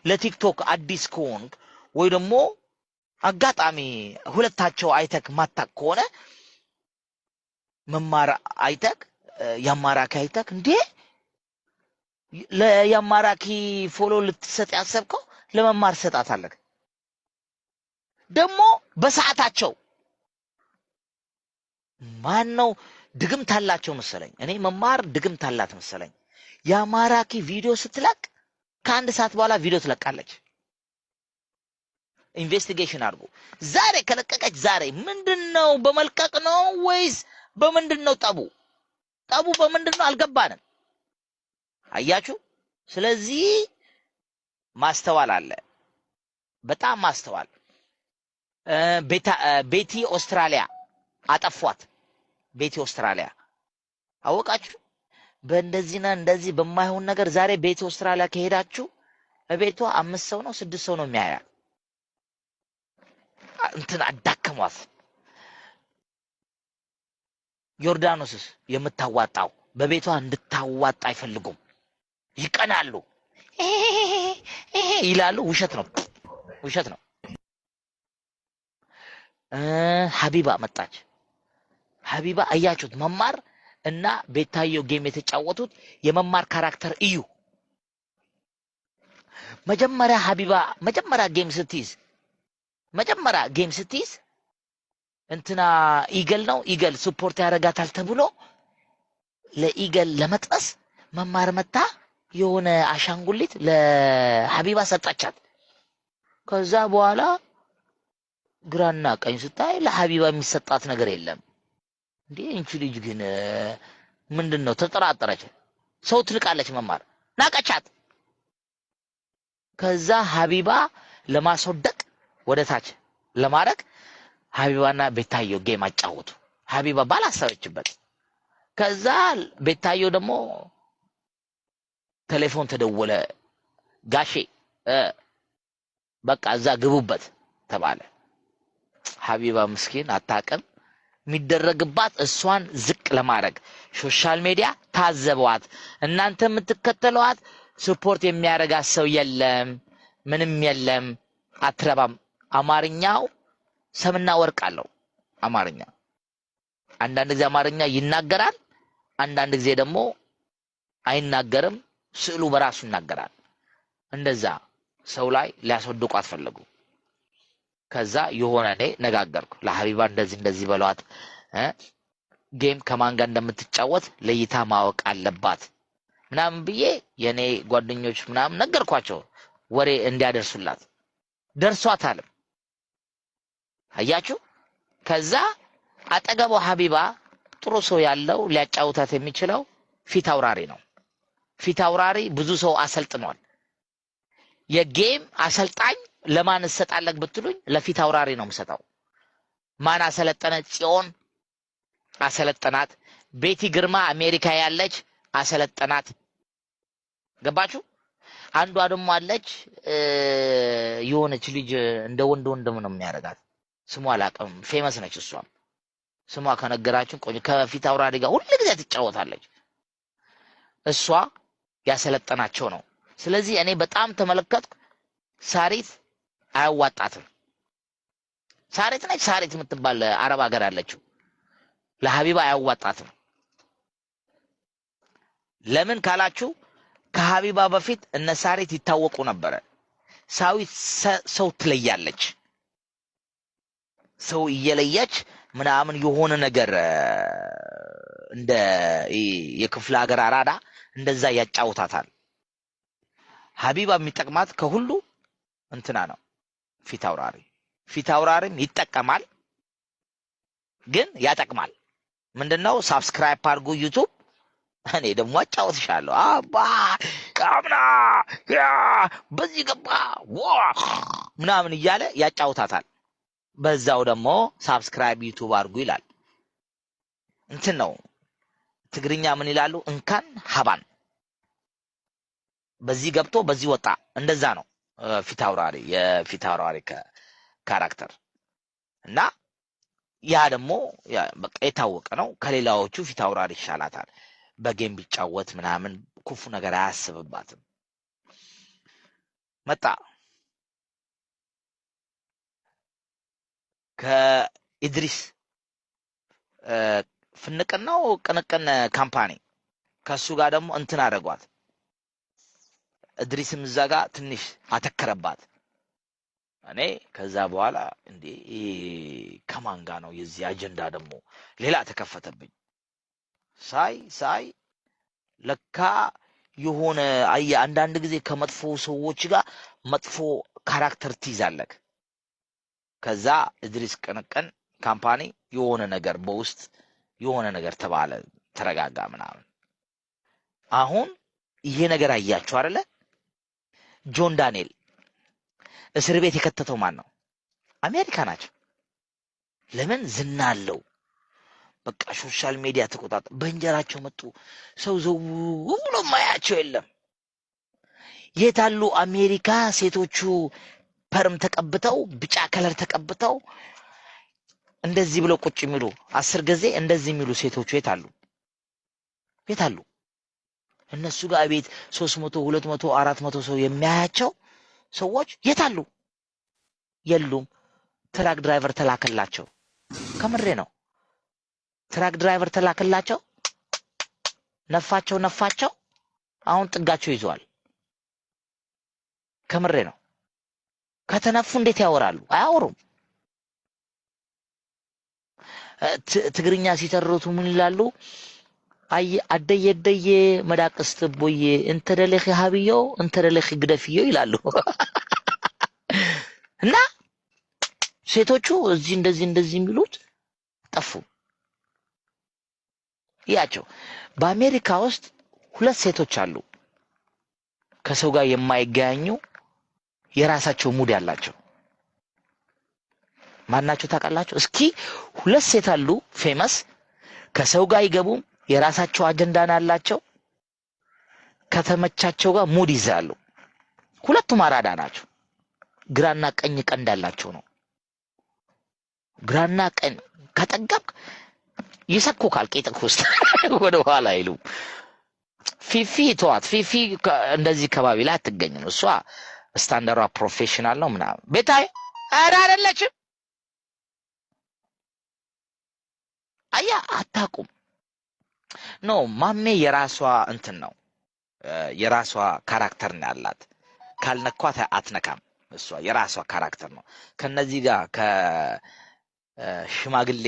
ለቲክቶክ አዲስ ከሆንክ ወይ ደግሞ አጋጣሚ ሁለታቸው አይተክ ማታክ ከሆነ፣ መማር አይተክ፣ ያማራኪ አይተክ፣ እንዴ ለያማራኪ follow ልትሰጥ ያሰብከው ለመማር ትሰጣታለህ። ደግሞ በሰዓታቸው ማን ነው ድግምት አላቸው መሰለኝ። እኔ መማር ድግምት አላት መሰለኝ። የአማራኪ ቪዲዮ ስትለቅ ከአንድ ሰዓት በኋላ ቪዲዮ ትለቃለች። Investigation አድርጎ ዛሬ ከለቀቀች ዛሬ ምንድን ነው? በመልቀቅ ነው ወይስ በምንድን ነው ጠቡ? ጠቡ በምንድን ነው አልገባንም። አያችሁ። ስለዚህ ማስተዋል አለ፣ በጣም ማስተዋል። ቤቲ ኦስትራሊያ አጠፏት። ቤቲ ኦስትራሊያ አወቃችሁ። በእንደዚህና እንደዚህ በማይሆን ነገር ዛሬ ቤቲ ኦስትራሊያ ከሄዳችሁ በቤቷ አምስት ሰው ነው ስድስት ሰው ነው የሚያያት። እንትን አዳከሟት። ዮርዳኖስስ የምታዋጣው በቤቷ እንድታዋጣ አይፈልጉም። ይቀናሉ፣ ይሄ ይላሉ። ውሸት ነው፣ ውሸት ነው። ሀቢባ መጣች። ሀቢባ አያችሁት? መማር እና ቤታየው game የተጫወቱት የመማር character እዩ። መጀመሪያ ሀቢባ መጀመሪያ game ስትይዝ እንትና ኢገል ነው፣ ኢገል support ያደርጋታል ተብሎ ለኢገል ለመጥበስ መማር መታ የሆነ አሻንጉሊት ለሀቢባ ሰጣቻት። ከዛ በኋላ ግራና ቀኝ ስታይ ለሀቢባ የሚሰጣት ነገር የለም። እንዴ እንቺ ልጅ ግን ምንድን ነው? ተጠራጠረች። ሰው ትንቃለች፣ መማር ናቀቻት። ከዛ ሀቢባ ለማስወደቅ ወደ ታች ለማድረግ ሀቢባና ቤታዮ game አጫወቱ። ሀቢባ ባላሰበችበት። ከዛ ቤታዮ ደግሞ ቴሌፎን ተደወለ። ጋሼ በቃ እዛ ግቡበት ተባለ። ሀቢባ ምስኪን አታውቅም። የሚደረግባት እሷን ዝቅ ለማድረግ social media ታዘበዋት። እናንተ የምትከተለዋት support የሚያደርጋት ሰው የለም፣ ምንም የለም፣ አትረባም። አማርኛው ሰምና ወርቅ አለው። አማርኛ አንዳንድ ጊዜ አማርኛ ይናገራል፣ አንዳንድ ጊዜ ደግሞ አይናገርም። ስዕሉ በራሱ ይናገራል። እንደዛ ሰው ላይ ሊያስወድቁ አትፈለጉ። ከዛ የሆነ እኔ ነጋገርኩ ለሀቢባ፣ እንደዚህ እንደዚህ በሏት፣ game ከማን ጋር እንደምትጫወት ለይታ ማወቅ አለባት ምናምን ብዬ የእኔ ጓደኞች ምናምን ነገርኳቸው፣ ወሬ እንዲያደርሱላት። ደርሷታልም። አያችሁ። ከዛ አጠገቧ ሀቢባ ጥሩ ሰው ያለው ሊያጫውታት የሚችለው ፊት አውራሪ ነው። ፊት አውራሪ ብዙ ሰው አሰልጥኗል። የ game አሰልጣኝ ለማን እሰጣለሁ ብትሉኝ ለፊት አውራሪ ነው የምሰጠው። ማን አሰለጠነ? ጽዮን አሰለጠናት። ቤቲ ግርማ አሜሪካ ያለች አሰለጠናት። ገባችሁ? አንዷ ደግሞ አለች የሆነች ልጅ እንደ ወንድ ወንድም ነው የሚያደርጋት። ስሟ አላውቅም። Famous ነች እሷም። ስሟ ከነገራችን ቆንጆ ከፊት አውራሪ ጋር ሁል ጊዜ ትጫወታለች። እሷ ያሰለጠናቸው ነው። ስለዚህ እኔ በጣም ተመለከትኩ። ሳሪት አያዋጣትም። ሳሪት ነች፣ ሳሪት የምትባል አረብ ሀገር ያለችው ለሀቢባ አያዋጣትም። ለምን ካላችሁ ከሀቢባ በፊት እነ ሳሪት ይታወቁ ነበረ። ሳዊት ሰው ትለያለች። ሰው እየለየች ምናምን የሆነ ነገር እንደ የክፍለ ሀገር አራዳ እንደዛ ያጫውታታል። ሀቢባ የሚጠቅማት ከሁሉ እንትና ነው ፊት አውራሪ። ፊት አውራሪም ይጠቀማል፣ ግን ያጠቅማል። ምንድነው? Subscribe አድርጉ ዩቱብ፣ እኔ ደግሞ አጫውትሻለሁ። አባ አምና ያ በዚህ ገባ ዋ ምናምን እያለ ያጫውታታል። በዛው ደግሞ subscribe ዩቱብ አድርጉ ይላል። እንትን ነው፣ ትግርኛ ምን ይላሉ? እንካን ሀባን፣ በዚህ ገብቶ በዚህ ወጣ። እንደዛ ነው ፊት አውራሪ፣ የፊት አውራሪ character። እና ያ ደግሞ በቃ የታወቀ ነው። ከሌላዎቹ ፊት አውራሪ ይሻላታል። በ game ቢጫወት ምናምን ክፉ ነገር አያስብባትም። መጣ ከኢድሪስ ፍንቅን ነው ቅንቅን company ከሱ ጋር ደግሞ እንትን አደረጓት። እድሪስም እዛ ጋር ትንሽ አተከረባት። እኔ ከዛ በኋላ እንዴ ይሄ ከማን ጋር ነው የዚህ አጀንዳ ደግሞ ሌላ ተከፈተብኝ። ሳይ ሳይ ለካ የሆነ አየህ፣ አንዳንድ ጊዜ ከመጥፎ ሰዎች ጋር መጥፎ character ትይዛለህ። ከዛ እድሪስ ቅንቅን company የሆነ ነገር በውስጥ የሆነ ነገር ተባለ፣ ተረጋጋ ምናምን። አሁን ይሄ ነገር አያችሁ አይደለ? ጆን ዳንኤል እስር ቤት የከተተው ማን ነው? አሜሪካ ናቸው። ለምን ዝና አለው። በቃ social media ተቆጣጠ። በእንጀራቸው መጡ። ሰው ዘው ብሎ ማያቸው የለም። የታሉ አሜሪካ ሴቶቹ perm ተቀብተው ቢጫ color ተቀብተው እንደዚህ ብለው ቁጭ የሚሉ 10 ጊዜ እንደዚህ የሚሉ ሴቶቹ የታሉ? የታሉ? እነሱ ጋር ቤት 300 200 400 ሰው የሚያያቸው ሰዎች የታሉ? የሉም። truck driver ተላከላቸው። ከምሬ ነው። truck driver ተላከላቸው። ነፋቸው ነፋቸው። አሁን ጥጋቸው ይዘዋል። ከምሬ ነው። ከተነፉ እንዴት ያወራሉ? አያወሩም። ትግርኛ ሲተርቱ ምን ይላሉ? አይ አደየ ደየ መዳቅስት ቦዬ እንተደለኺ ሀብዮ እንተደለኺ ግደፍዮ ይላሉ። እና ሴቶቹ እዚህ እንደዚህ እንደዚህ የሚሉት ጠፉ። ያቸው በአሜሪካ ውስጥ ሁለት ሴቶች አሉ ከሰው ጋር የማይገናኙ የራሳቸው mood ያላቸው። ማናቸው ታውቃላችሁ? እስኪ ሁለት ሴት አሉ famous፣ ከሰው ጋር አይገቡም፣ የራሳቸው አጀንዳ ነው ያላቸው፣ ከተመቻቸው ጋር mood ይዛሉ። ሁለቱም አራዳ ናቸው። ግራና ቀኝ ቀንድ ያላቸው ነው። ግራና ቀኝ ከጠገብክ ይሰኩካል፣ ቂጥክ ውስጥ ወደ ኋላ አይሉም። ፊፊ ተዋት። ፊፊ እንደዚህ ከባቢ ላይ አትገኝም። እሷ standard ዋ professional ነው ምናምን። ቤታይ ኧረ አይደለችም። አያ አታውቁም። no ማሜ የራሷ እንትን ነው፣ የራሷ character ነው ያላት። ካልነኳት አትነካም። እሷ የራሷ character ነው። ከነዚህ ጋር ከሽማግሌ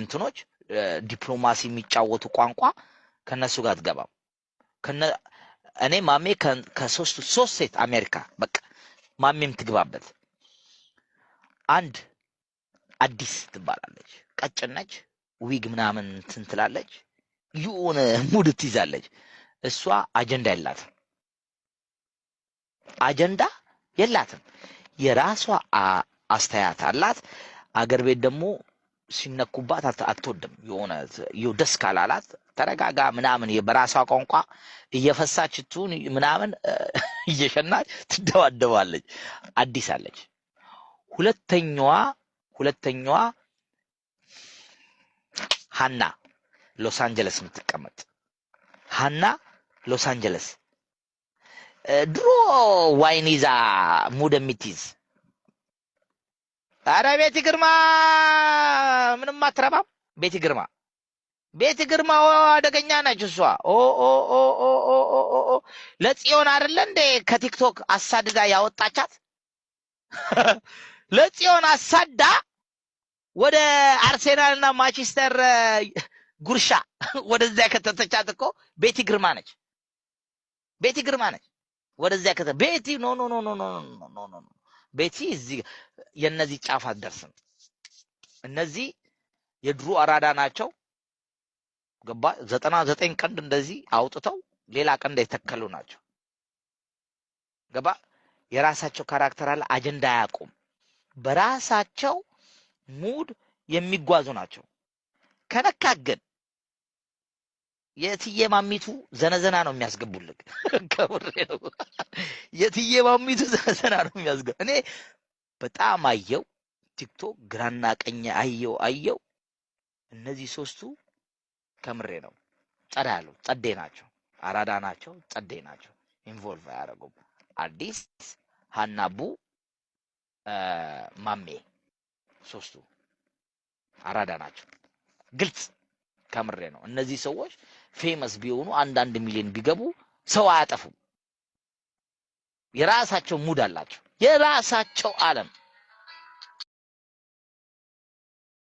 እንትኖች ዲፕሎማሲ የሚጫወቱ ቋንቋ ከነሱ ጋር አትገባም። እኔ ማሜ ከሶስቱ ሶስት ሴት አሜሪካ በቃ ማሜም ትግባበት። አንድ አዲስ ትባላለች፣ ቀጭን ነች፣ ዊግ ምናምን እንትን ትላለች፣ የሆነ mood ትይዛለች። እሷ አጀንዳ የላትም፣ አጀንዳ የላትም። የራሷ አስተያየት አላት። አገር ቤት ደግሞ ሲነኩባት አትወድም። የሆነ ደስ ካላላት ተረጋጋ ምናምን በራሷ ቋንቋ እየፈሳች ትሁን ምናምን እየሸናች ትደባደባለች። አዲስ አለች። ሁለተኛዋ ሀና ሎስ አንጀለስ የምትቀመጥ ሀና ሎስ አንጀለስ ድሮ wine ይዛ mood የምትይዝ። አረ ቤቲ ግርማ ምንም አትረባም። ቤቲ ግርማ ቤቲ ግርማ አደገኛ ነች እሷ። ኦ ኦ ኦ ኦ ኦ ኦ ኦ ኦ ለጽዮን አይደለ እንዴ ከቲክቶክ አሳድዳ ያወጣቻት? ለጽዮን አሳዳ ወደ አርሴናል እና ማንቸስተር ጉርሻ ወደዚያ ከተተቻት እኮ ቤቲ ግርማ ነች። ቤቲ ግርማ ነች። ወደዚያ ከተ ቤቲ no no no no no no no no ቤቲ እዚህ የነዚህ ጫፍ አትደርስም። እነዚህ የድሮ አራዳ ናቸው። ገባ 99 ቀንድ እንደዚህ አውጥተው ሌላ ቀንድ የተከሉ ናቸው። ገባ የራሳቸው character አለ። አጀንዳ አያውቁም። በራሳቸው mood የሚጓዙ ናቸው። ከነካ ግን የትዬ ማሚቱ ዘነዘና ነው የሚያስገቡልህ። ከምሬ ነው። የትዬ ማሚቱ ዘነዘና ነው የሚያስገቡ። እኔ በጣም አየው ቲክቶክ ግራና ቀኝ አየው አየው። እነዚህ ሶስቱ ከምሬ ነው ጸዳ ያሉ ጸዴ ናቸው። አራዳ ናቸው፣ ጸዴ ናቸው። involve አያደርጉም። አዲስ ሀናቡ፣ ማሜ፣ ሶስቱ አራዳ ናቸው። ግልጽ ከምሬ ነው። እነዚህ ሰዎች famous ቢሆኑ፣ አንዳንድ ሚሊዮን ቢገቡ ሰው አያጠፉም። የራሳቸው mood አላቸው። የራሳቸው ዓለም።